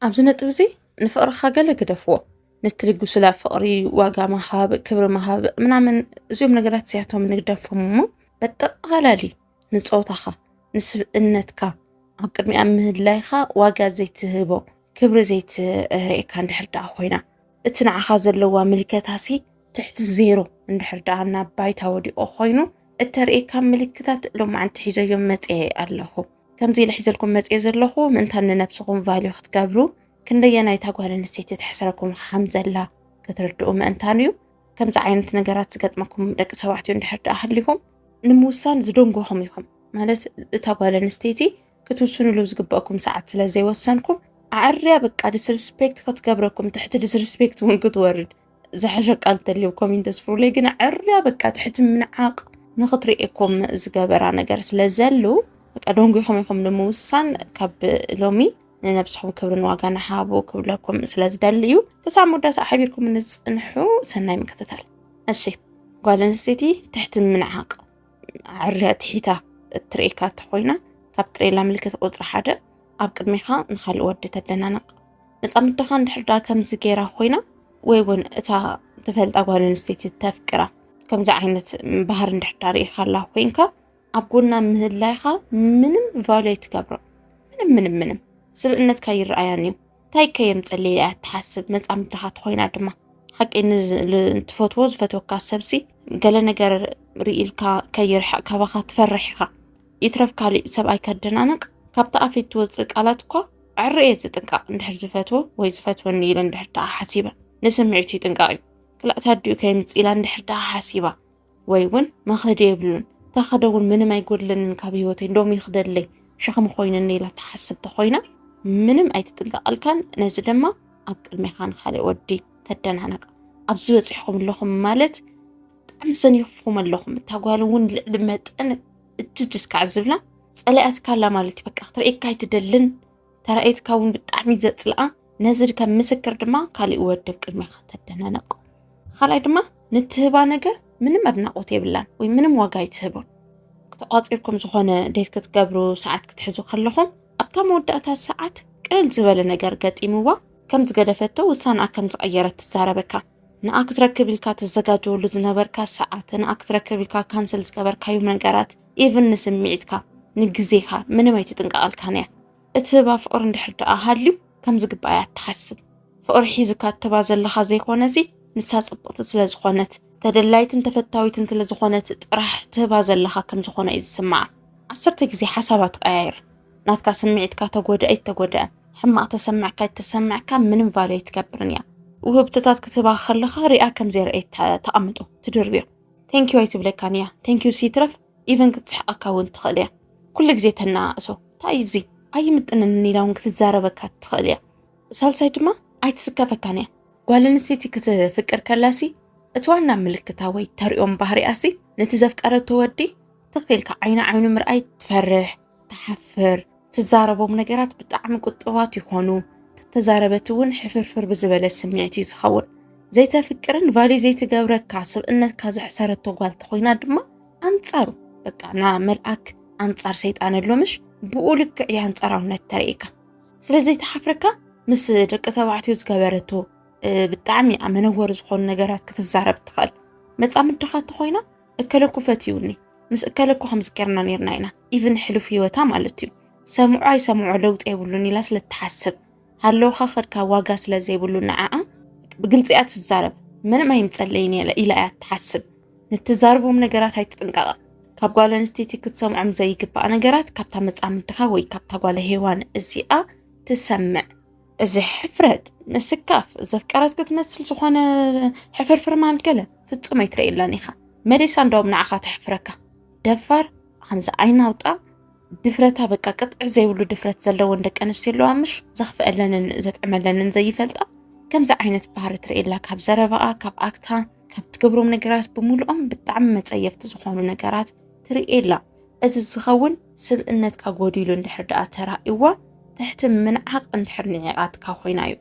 ኣብዚ ነጥቢ እዚ ንፍቕርኻ ገለ ግደፍዎ። ንትልግሱላ ፍቕሪ ዋጋ ምሃብ፣ ክብሪ ምሃብ ምናምን፣ እዚኦም ነገራት እዚኣቶም ንግደፎም እሞ፣ በጠቓላሊ ንጾታኻ፣ ንስብእነትካ ኣብ ቅድሚኣ ምህላይኻ ዋጋ ዘይትህቦ፣ ክብሪ ዘይትርእየካ እንድሕር ደኣ ኮይና፣ እቲ ንዓኻ ዘለዋ ምልከታሲ ትሕቲ ዜሮ እንድሕር ደኣ ናብ ባይታ ወዲቑ ኮይኑ እተርእየካ ምልክታት ሎማዓንቲ ሒዘዮም መጽየ ኣለኹ። ከምዚ ኢለ ሒዘልኩም መጽየ ዘለኹ ምእንታን ንነብስኹም ቫልዩ ክትገብሩ፣ ክንደየናይ እታ ጓል ኣንስተይቲ ተሕስረኩም ከም ዘላ ክትርድኡ ምእንታን እዩ። ከምዚ ዓይነት ነገራት ዝገጥመኩም ደቂ ተባዕትዮ እንድሕር ደኣ ሃሊኹም፣ ንምውሳን ዝደንጎኹም ኢኹም። ማለት፣ እታ ጓል ኣንስተይቲ ክትውስኑሉ ዝግበእኩም ሰዓት ስለ ዘይወሰንኩም፣ ኣዕርያ በቃ ዲስሪስፔክት ክትገብረኩም፣ ትሕቲ ዲስሪስፔክት እውን ክትወርድ። ዝሐሸ ቃል እንተልዩ ኮሜንት ተስፍሩለይ፣ ግን ኣዕርያ በቃ ትሕቲ ምንዓቕ ንኽትርእየኩም ዝገበራ ነገር ስለ ዘሉ፣ በቃ ደንጉኹም ኢኹም ንምውሳን። ካብ ሎሚ ንነብስኹም ክብርን ዋጋ ንሃቡ ክብለኩም ስለ ዝደሊ እዩ። ክሳብ መወዳእታ ኣሕቢርኩም ንጽንሑ። ሰናይ ምክትታል። እሺ፣ ጓል ኣንስተይቲ ትሕቲ ምንዓቕ፣ ኣዕርያ ትሒታ እትርእየካ እንተኾይና፣ ካብ ትርእየላ ምልክት ቁጽሪ ሓደ፣ ኣብ ቅድሜኻ ንኻልእ ወዲ ተደናንቕ። መጻምድኻ እንድሕር ደኣ ከምዚ ገይራ ኮይና፣ ወይ እውን እታ ትፈልጣ ጓል ኣንስተይቲ ተፍቅራ ከምዚ ዓይነት ባህሪ እንድሕር ደኣ ርኢኻላ ኮይንካ፣ ኣብ ጎና ምህላይኻ ምንም ቫልዩ ኣይትገብሮ። ምንም፣ ምንም፣ ምንም። ስብእነትካ ይረኣያን እዩ። እንታይ ከየምጸለይ እያ ትሓስብ፣ መጻምድኻ ትኾይና ድማ። ሓቂ ንዝ-፣ ል-፣ ትፈትዎ ዝፈትወካ ሰብሲ ገለ ነገር ርኢልካ ከይርሕቕ ካባኻ ትፈርሕ ኢኻ። ይትረፍ ካሊእ ሰብኣይ ከደናንቕ፣ ካብቲ ኣፈይ ትወጽእ ቃላት እኳ ዕረ እየ ዝጥንቀቕ፣ እንድሕር ዝፈትዎ ወይ ዝፈትወኒ ኢለ እንድሕር ደኣ ሓሲበ። ንስምዒቱ ይጥንቀቕ እዩ። ክላእ ኣዲኡ ከየምጽእ ኢላ እንድሕር ደኣ ሓሲባ፣ ወይ እውን መኸዲ የብሉን፣ ተኸደ እውን ምንም ኣይጎድለንን ካብ ህይወተይ፣ እንዶም ይኽደለይ፣ ሸኽሚ ኮይንኒ ኢላ ትሓስብ ተኾይና፣ ምንም ኣይትጥንቀቐልካን። ነዚ ድማ ኣብ ቅድሜኻ ንኻልእ ወዲ ተደናነቕ። ኣብዚ በጺሕኩም ኣለኹም ማለት ብጣዕሚ ሰኒፍኩም ኣለኹም። እታ ጓል እውን ልዕሊ መጠን እጅጅ እስካዕ ዝብላ ጸሊኣትካ ኣላ ማለት እዩ። በቃ ክትርእየካ ኣይትደልን፣ ተራእየትካ እውን ብጣዕሚ ዘጽልኣ። ነዚ ከም ምስክር ድማ ካሊእ ወዲ ኣብ ቅድሜኻ ተደናነቕ። ካልኣይ ድማ ንትህባ ነገር ምንም ኣድናቖት የብላን ወይ ምንም ዋጋ ኣይትህቦን። ተቋጺርኩም ዝኾነ ዴት ክትገብሩ ሰዓት ክትሕዙ ከለኹም፣ ኣብታ መወዳእታ ሰዓት ቅልል ዝበለ ነገር ገጢምዋ ከም ዝገደፈቶ፣ ውሳንኣ ከም ዝቐየረት ትዛረበካ። ንኣ ክትረክብ ኢልካ ትዘጋጀወሉ ዝነበርካ ሰዓት፣ ንኣ ክትረክብ ኢልካ ካንስል ዝገበርካዮም ነገራት፣ ኢቭን ንስምዒትካ፣ ንግዜኻ ምንም ኣይትጥንቀቐልካን እያ። እትህባ ፍቕሪ እንድሕር ደኣ ሃልዩ ከም ዝግባእ እያ ትሓስብ። ፍቕሪ ሒዝካ እትህባ ዘለኻ ዘይኮነሲ፣ ንሳ ጽብቕቲ ስለ ዝኾነት፣ ተደላይትን ተፈታዊትን ስለ ዝኾነት ጥራሕ ትህባ ዘለኻ ከም ዝኾነ እዩ ዝስምዓ። ዓሰርተ ግዜ ሓሳባ ትቐያይር። ናትካ ስምዒትካ ተጎድአ ኣይተጎድአ፣ ሕማቕ ተሰምዕካ ኣይተሰምዕካ ምንም ቫልዩ ኣይትገብርን እያ። ውህብቶታት ክትህባ ከለኻ ሪኣ ከም ዘይረኣየት ተ-፣ ተቐምጦ፣ ትድርብዮ። ቴንኪዩ ኣይትብለካን እያ። ቴንኪዩ ሲትረፍ ኢቨን ክትስሕቐካ እውን ትኽእል እያ። ኩሉ ግዜ ተነኣእሶ፣ "እንታይ እዩ እዚ? ኣይምጥንን" ኢላ እውን ክትዛረበካ ትኽእል እያ። ሳልሳይ ድማ ኣይትስከፈካን እያ። ጓል ኣንስተይቲ ክትፍቅር ከላሲ እቲ ዋና ምልክታ ወይ ተሪኦም ባህሪኣሲ ነቲ ዘፍቀረቶ ወዲ ትኽ ኢልካ ዓይኒ ዓይኑ ምርኣይ ትፈርሕ፣ ትሓፍር። ትዛረቦም ነገራት ብጣዕሚ ቁጡባት ይኾኑ። ተተዛረበት እውን ሕፍርፍር ብዝበለ ስምዒት እዩ ዝኸውን። ዘይተፍቅርን ቫልዩ ዘይትገብረካ ስብእነትካ ዘሕሰረቶ ጓል ተኾይና ድማ ኣንጻሩ፣ በቃ፣ ና መልኣክ ኣንጻር ሰይጣን ኣሎ ምሽ፣ ብኡ ልክዕ እዩ ኣንጻራውነት ተርእየካ። ስለ ዘይትሓፍረካ ምስ ደቂ ተባዕትዮ ዝገበረቶ፣ እ፣ ብጣዕሚ መነወሪ ዝኾኑ ነገራት ክትዛረብ ትኽእል። መጻምድኻ እንተኾይና፣ "እከለኩ ፈትዩኒ፣ ምስ እከለኩ ከምዚ ጌርና ኔርና ኢና"፣ ኢቭን ሕሉፍ ህይወታ ማለት እዩ። ሰምዖ ኣይሰምዖ ለውጢ የብሉን ኢላ ስለ ትሓስብ፣ ሃለውኻ ኸድካ ዋጋ ስለ ዘይብሉ ንዓኣ ብግልጺ እያ ትዛረብ። "ምንም ኣይምጸለይን እየ" ኢላ እያ ትሓስብ። ንትዛረቦም ነገራት ኣይትጥንቀቐ። ካብ ጓል ኣንስተይቲ ክትሰምዖም ዘይግባእ ነገራት ካብታ መጻምድኻ ወይ ካብታ ጓል ሄዋን እዚኣ ትሰምዕ። እዚ ሕፍረት፣ ምስካፍ፣ ዘፍቀረት ክትመስል ዝኾነ ሕፍርፍር ማለት ገለ ፍጹም ኣይትርእየላን ኢኻ። መሊሳ እንዳውም ንዓኻ ተሕፍረካ። ደፋር፣ ከምዚ ኣይናውጣ፣ ድፍረታ በቃ ቅጥዒ ዘይብሉ ድፍረት ዘለወን ደቂ ኣንስትዮ ኣለዋ ምሽ? ዘኽፍአለንን ዘጥዕመለንን ዘይፈልጣ። ከምዚ ዓይነት ባህሪ ትርእየላ ካብ ዘረባኣ፣ ካብ ኣክታ፣ ካብ ትገብሮም ነገራት ብምሉኦም ብጣዕሚ መጸየፍቲ ዝኾኑ ነገራት ትርእየላ። እዚ ዝኸውን ስብእነትካ ጎዲሉ እንድሕር ደኣ ተራእይዋ፣ ትሕቲ ምንዓቕ እንድሕር ንዒቓትካ ኮይና እዩ።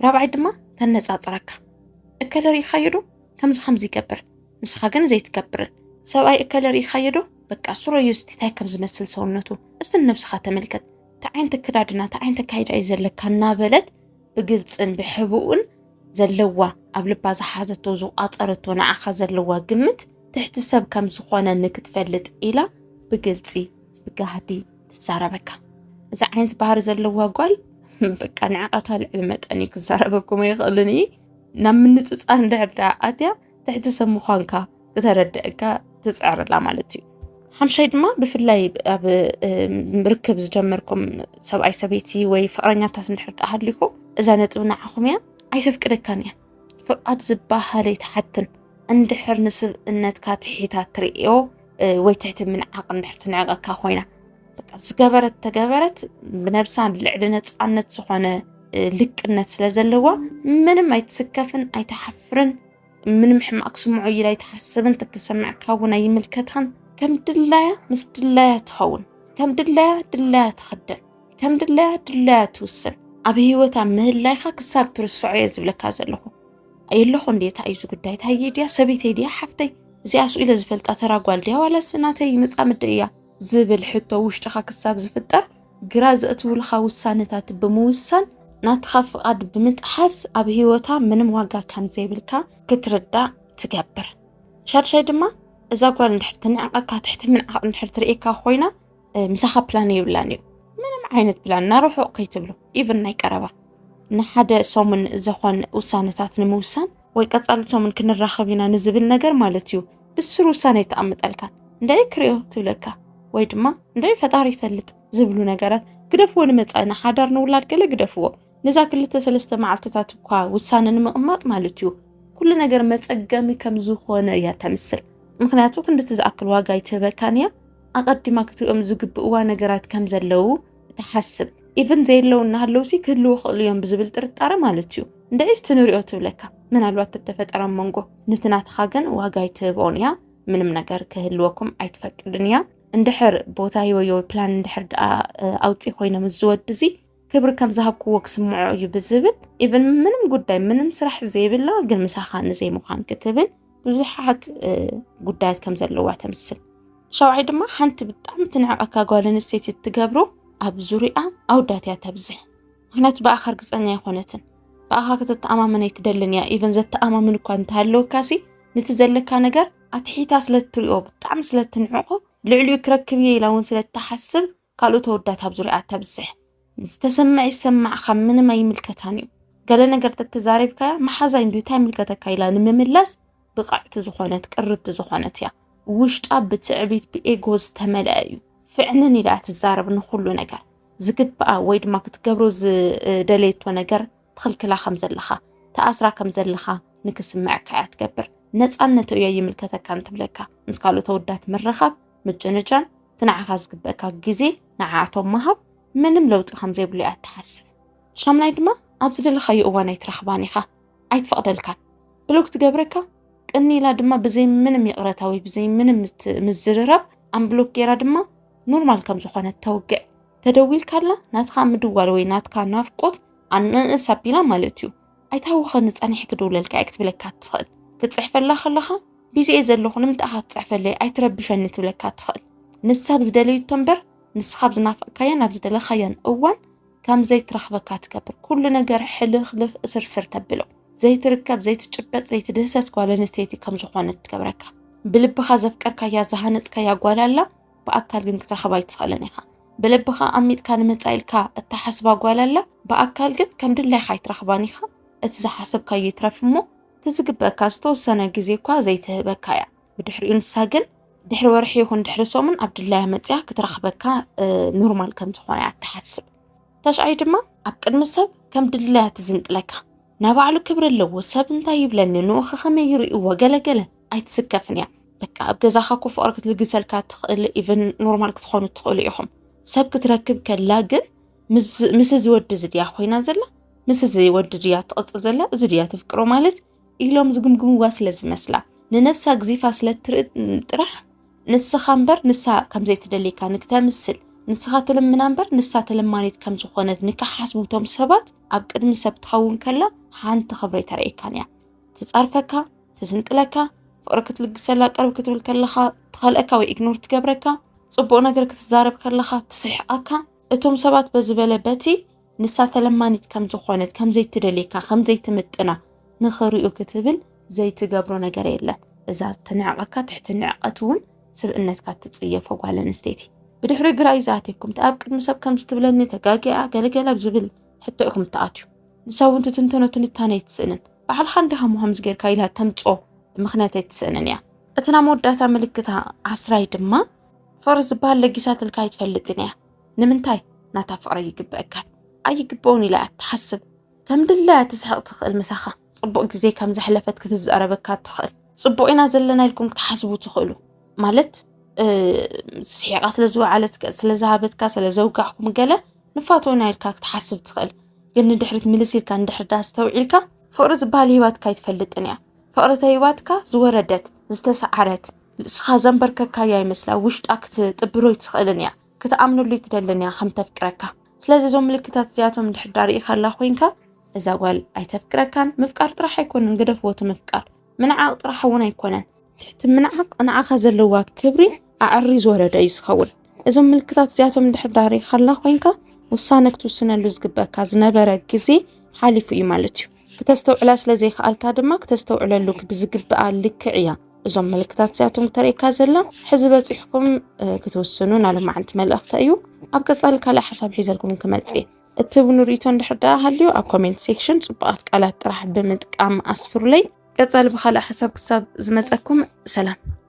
ራብዓይ ድማ ተነጻጽረካ። "እከለ ርኢኻዮ ዶ? ከምዚ ከምዚ ይገብር፣ ንስኻ ግን ዘይትገብርን። ሰብኣይ እከለ ርኢኻዮ ዶ? በቃ ስረዩ እስቲ እንታይ ከም ዝመስል ሰውነቱ፣ እስቲ ንነብስኻ ተመልከት። እንታይ ዓይነት ኣከዳድና፣ እንታይ ዓይነት ኣካይዳ እዩ ዘለካ?" እናበለት ብግልጽን ብሕቡእን ዘለዋ፣ ኣብ ልባ ዝሓዘቶ ዝቋጸረቶ ንዓኻ ዘለዋ ግምት ትሕቲ ሰብ ከም ዝኾነ ንክትፈልጥ ኢላ ብግልጺ ብጋህዲ ትዛረበካ። እዚ ዓይነት ባህሪ ዘለዋ ጓል በቃ ንዕቐታ ልዕሊ መጠን እዩ ክዛረበኩም ኣይኽእልን እዩ። ናብ ምንጽጻር እንድሕር ደኣ ኣትያ ትሕቲ ሰብ ምዃንካ ክተረድአካ ትጽዕር ኣላ ማለት እዩ። ሓምሻይ ድማ ብፍላይ ኣብ ርክብ ዝጀመርኩም ሰብኣይ ሰበይቲ ወይ ፍቕረኛታት እንድሕር ደኣ ሃሊኹም እዛ ነጥቢ ንዓኹም እያ። ኣይተፍቅደካን እያ። ፍቓድ ዝበሃል ኣይትሓትን። እንድሕር ንስብእነትካ ትሒታ ትርእዮ ወይ ትሕቲ ምንዓቕ እንድሕር ትንዕቐካ ኮይና፣ በቃ ዝገበረት ተገበረት ብነብሳ ልዕሊ ነፃነት ዝኾነ ልቅነት ስለ ዘለዋ ምንም ኣይትስከፍን ኣይትሓፍርን። ምንም ሕማቕ ክስምዖ ኢላ ኣይትሓስብን፣ ተተሰምዐካ እውን ኣይምልከታን። ከም ድላያ ምስ ድላያ ትኸውን፣ ከም ድላያ ድላያ ትኽደን፣ ከም ድላያ ድላያ ትውስን። ኣብ ህይወታ ምህላይካ ክሳብ ትርስዖ እየ ዝብለካ ዘለኹ። ኣየለኹ እንዴ፣ እንታይ እዩ እዚ ጉዳይ? ታየ ድያ ሰበይተይ ድያ ሓፍተይ? እዚኣ ስኢለ ዝፈልጣ ተራ ጓል ድያ ዋላስ ናተይ መጻምዲ እያ? ዝብል ሕቶ ውሽጥኻ ክሳብ ዝፍጠር ግራ ዘእትውልኻ ውሳነታት ብምውሳን ናትኻ ፍቓድ ብምጥሓስ ኣብ ህይወታ ምንም ዋጋ ከም ዘይብልካ ክትርዳእ ትገብር። ሻድሻይ ድማ እዛ ጓል እንድሕር ትንዕቐካ ትሕቲ ምንዓቕ እንድሕር ትርእየካ ኮይና ምሳኻ ፕላን የብላን እዩ። ምንም ዓይነት ፕላን ናርሑቕ ከይትብሉ ኢቭን ናይ ቀረባ ንሓደ ሰሙን ዝኾን ውሳነታት ንምውሳን ወይ ቀጻሊ ሰሙን ክንራኸብ ኢና ንዝብል ነገር ማለት እዩ። ብስሩ ውሳነ ይተኣምጠልካ። እንድዒ ክሪኦ ትብለካ ወይ ድማ እንድዒ ፈጣሪ ይፈልጥ ዝብሉ ነገራት ግደፍዎ። ንመጻኢ ንሓዳር ንውላድ ገለ ግደፍዎ። ነዛ ክልተ ሰለስተ መዓልትታት እኳ ውሳነ ንምቕማጥ ማለት እዩ። ኩሉ ነገር መጸገሚ ከም ዝኾነ እያ ተምስል። ምኽንያቱ ክንድቲ ዝኣክል ዋጋ ኣይትህበካን እያ። ኣቐዲማ ክትሪኦም ዝግብእዋ ነገራት ከም ዘለዉ ትሓስብ። ኢቭን ዘየለዉ እናሃለውሲ ክህልዉ ይኽእሉ እዮም ብዝብል ጥርጣረ ማለት እዩ። እንድዒ እስቲ ንሪኦ ትብለካ። ምናልባት ተተፈጠረ ኣብ መንጎ። ነቲ ናትኻ ግን ዋጋ ኣይትህብኦን እያ። ምንም ነገር ክህልወኩም ኣይትፈቅድን እያ። እንድሕር ቦታ ሂወዮ ፕላን እንድሕር ደኣ ኣውፂ ኮይኖም እዚ ወዲ እዚ ክብሪ ከም ዝሃብክዎ ክስምዖ እዩ ብዝብል ኢቭን ምንም ጉዳይ ምንም ስራሕ ዘይብላ ግን ምሳኻ ንዘይምዃን ክትብል ብዙሓት ጉዳያት ከም ዘለዋ ተምስል። ሻውዓይ ድማ ሓንቲ ብጣዕሚ ትንዕቐካ ጓል ኣንስተይቲ እትገብሮ ኣብ ዙሪኣ ኣውዳት እያ ተብዝሕ። ምክንያቱ ብኣኻ ርግፀኛ ኣይኮነትን። ብኣኻ ክትተኣማመን ኣይትደልን እያ። ኢቨን ዘተኣማምን እኳ እንተሃለወካሲ ነቲ ዘለካ ነገር ኣትሒታ ስለትሪኦ ብጣዕሚ ስለትንዕቆ ልዕሊኡ ክረክብ እየ ኢላ እውን ስለትሓስብ ካልኦት ኣወዳት ኣብ ዙሪኣ ተብዝሕ። ዝተሰምዕ ይሰማዕ ካብ ምንም ኣይምልከታን እዩ። ገለ ነገር ተተዛሪብካያ መሓዛይ እንዱ እንታይ ይምልከተካ ኢላ ንምምላስ ብቕዕቲ ዝኾነት ቅርብቲ ዝኾነት እያ። ውሽጣ ብትዕቢት ብኤጎ ዝተመልአ እዩ። ፍዕንን ኢላ ትዛረብ ንኹሉ ነገር። ዝግብኣ ወይ ድማ ክትገብሮ ዝደለየቶ ነገር ትኽልክላ ከም ዘለኻ ተኣስራ ከም ዘለኻ ንክስምዐካ እያ ትገብር። ነፃነቱ እዮ ይምልከተካ እንትብለካ ምስ ካልኦት ኣወዳት ምርኻብ ምጭንጫን እቲ ንዓኻ ዝግበእካ ግዜ ንዓኣቶም ምሃብ ምንም ለውጢ ከም ዘይብሉ እያ ትሓስብ። ሻምናይ ድማ ኣብ ዝደለኻዮ እዋን ኣይትረኽባን ኢኻ። ኣይትፈቕደልካን። ብሎክ ትገብረካ። ቅኒ ኢላ ድማ ብዘይ ምንም ይቕረታ ወይ ብዘይ ምንም ምዝርራብ ኣምብሎክ ገይራ ድማ ኖርማል ከም ዝኾነት ተውግዕ። ተደዊልካላ ናትኻ ምድዋል ወይ ናትካ ናፍቆት ኣነእስ ኣቢላ ማለት እዩ። ኣይትሃውኸኒ ጸኒሐ ክድውለልካ እየ ክትብለካ ትኽእል። ክትጽሕፈላ ከለኻ ቢዚ እየ ዘለኹ ንምንታይ ኢኻ ትጽሕፈለይ ኣይትረብሸኒ ትብለካ ትኽእል። ንሳ ብዝደለዩቶ እምበር ንስኻ ብዝናፈቕካያን ኣብ ዝደለኻያን እዋን ከም ዘይትረኽበካ ትገብር። ኩሉ ነገር ሕልኽልኽ እስርስር ተብሎ። ዘይትርከብ ዘይትጭበጥ ዘይትድህሰስ ጓል ኣንስተይቲ ከም ዝኾነት ትገብረካ። ብልብኻ ዘፍቀርካያ ዝሃነጽካያ ጓል ኣላ ብኣካል ግን ክትረኽባ ኣይትኽእልን ኢኻ። ብልብኻ ኣሚጥካ ንመጻኢልካ እትሓስባ ጓል ኣላ ብኣካል ግን ከም ድላይካ ኣይትረኽባን ኢኻ። እቲ ዝሓሰብካዮ ይትረፍ እሞ እቲ ዝግበእካ ዝተወሰነ ግዜ እኳ ዘይትህበካ እያ። ብድሕሪኡ ንሳ ግን ድሕሪ ወርሒ ይኹን ድሕሪ ሰሙን ኣብ ድላያ መጽያ ክትረኽበካ ኖርማል ከም ዝኾነ እያ ትሓስብ። ተሽዓይ ድማ ኣብ ቅድሚ ሰብ ከም ድላያ ትዝንጥለካ። ናይ ባዕሉ ክብሪ ኣለዎ፣ ሰብ እንታይ ይብለኒ፣ ንኡኸ ከመይ ይርእይዎ፣ ገለገለ ኣይትስከፍን እያ። በቃ ኣብ ገዛኻ እኮ ፍቕሪ ክትልግሰልካ ትኽእል፣ ኢቨን ኖርማል ክትኾኑ ትኽእሉ ኢኹም። ሰብ ክትረክብ ከላ ግን ምስ እዚ ወዲ እዚ ድያ ኮይና ዘላ፣ ምስ እዚ ወዲ ድያ ትቕጽል ዘላ፣ እዚ ድያ ትፍቅሮ ማለት ኢሎም ዝግምግምዋ ስለ ዝመስላ ንነብሳግዚፋ ስለ ትርኢ ጥራሕ ንስኻ እምበር ንሳ ከም ዘይትደልየካ ንክተምስል፣ ንስኻ ትልምና እምበር ንሳ ተለማኒት ከም ዝኾነት ንክሓስቡ እቶም ሰባት ኣብ ቅድሚ ሰብ ትኸውን ከላ ሓንቲ ክብሪ ኣይተርእየካን እያ። ትጻርፈካ፣ ትዝንጥለካ፣ ፍቕሪ ክትልግሰላ ቅርብ ክትብል ከለኻ ትኸልአካ ወይ ኢግኖር ትገብረካ፣ ጽቡቕ ነገር ክትዛረብ ከለኻ ትስሕቐካ። እቶም ሰባት በዚ በለ በቲ ንሳ ተለማኒት ከም ዝኾነት፣ ከም ዘይትደልየካ፣ ከም ዘይትምጥና ንኽሪኡ ክትብል ዘይትገብሮ ነገር የለን። እዛ ትንዕቐካ ትሕቲ ንዕቐት እውን ስብእነትካ ትጽየፎ ጓል ኣንስተይቲ። ብድሕሪ ግራ እዩ ዝኣትየኩም። እቲ ኣብ ቅድሚ ሰብ ከምዚ ትብለኒ ተጋጊኣ ገለገለ ኣብ ዝብል ሕቶ ኢኹም ትኣትዩ። ንሳ እውን ትትንተኖ ትንታነ ኣይትስእንን። ባዕልኻ እንዲኻ ምሃም ዝጌርካ ኢላ ተምጾ ምኽንያት ኣይትስእንን እያ። እቲ ናይ መወዳእታ ምልክታ ዓስራይ ድማ ፍቕሪ ዝበሃል ለጊሳትልካ ኣይትፈልጥን እያ። ንምንታይ ናታ ፍቕሪ ይግበአካን ኣይግበውን ኢላ እያ ትሓስብ። ከም ድላያ ትስሕቕ ትኽእል ምሳኻ። ጽቡቕ ግዜ ከም ዘሕለፈት ክትዛረበካ ትኽእል። ጽቡቕ ኢና ዘለና ኢልኩም ክትሓስቡ ትኽእሉ። ማለት ስሒቓ ስለ ዝወዓለት፣ ስለ ዝሃበትካ፣ ስለ ዘውጋዕኩም ገለ ንፋተውና ኢልካ ክትሓስብ ትኽእል። ግን ንድሕሪት ምልስ ኢልካ እንድሕር ዳ ኣስተውዒልካ ፍቕሪ ዝበሃል ህይወትካ ኣይትፈልጥን እያ። ፍቕሪ ተይዋትካ ዝወረደት ዝተሰዓረት ንስኻ ዘንበርከካያ ይመስላ ውሽጣ ክትጥብሮ ኣይትኽእልን እያ። ክትኣምነሉ ኣይትደልን እያ ከም ተፍቅረካ። ስለዚ እዞም ምልክታት እዚኣቶም እንድሕር ዳ ርኢኻላ ኮይንካ እዛ ጓል ኣይተፍቅረካን። ምፍቃር ጥራሕ ኣይኮነን፣ ግደፍዎ እቲ ምፍቃር። ምንዓቕ ጥራሕ እውን ኣይኮነን። ትሕቲ ምንዓቕ ንዓኻ ዘለዋ ክብሪ ኣዐርዩ ዝወረደ እዩ ዝኸውን። እዞም ምልክታት እዚኣቶም እንድሕር ዳ ርኢኻላ ኮይንካ ውሳነ ክትውስነሉ ዝግበካ ዝነበረ ግዜ ሓሊፉ እዩ ማለት እዩ። ክተስተውዕላ ስለ ዘይከኣልካ ድማ ክተስተውዕለሉ ብዝግብኣ ልክዕ እያ እዞም ምልክታት እዚኣቶም ክተርእየካ ዘላ። ሕዚ በፂሕኩም ክትውስኑ ናሎማዓንቲ መልእኽቲ እዩ። ኣብ ቀፃሊ ካልእ ሓሳብ ሒዘልኩም ክመፅእ እትብኑ ርእቶ እንድሕር ደኣ ሃልዩ ኣብ ኮሜንት ሴክሽን ፅቡቓት ቃላት ጥራሕ ብምጥቃም ኣስፍሩለይ። ቀፃሊ ብኻልእ ሓሳብ ክሳብ ዝመፀኩም ሰላም።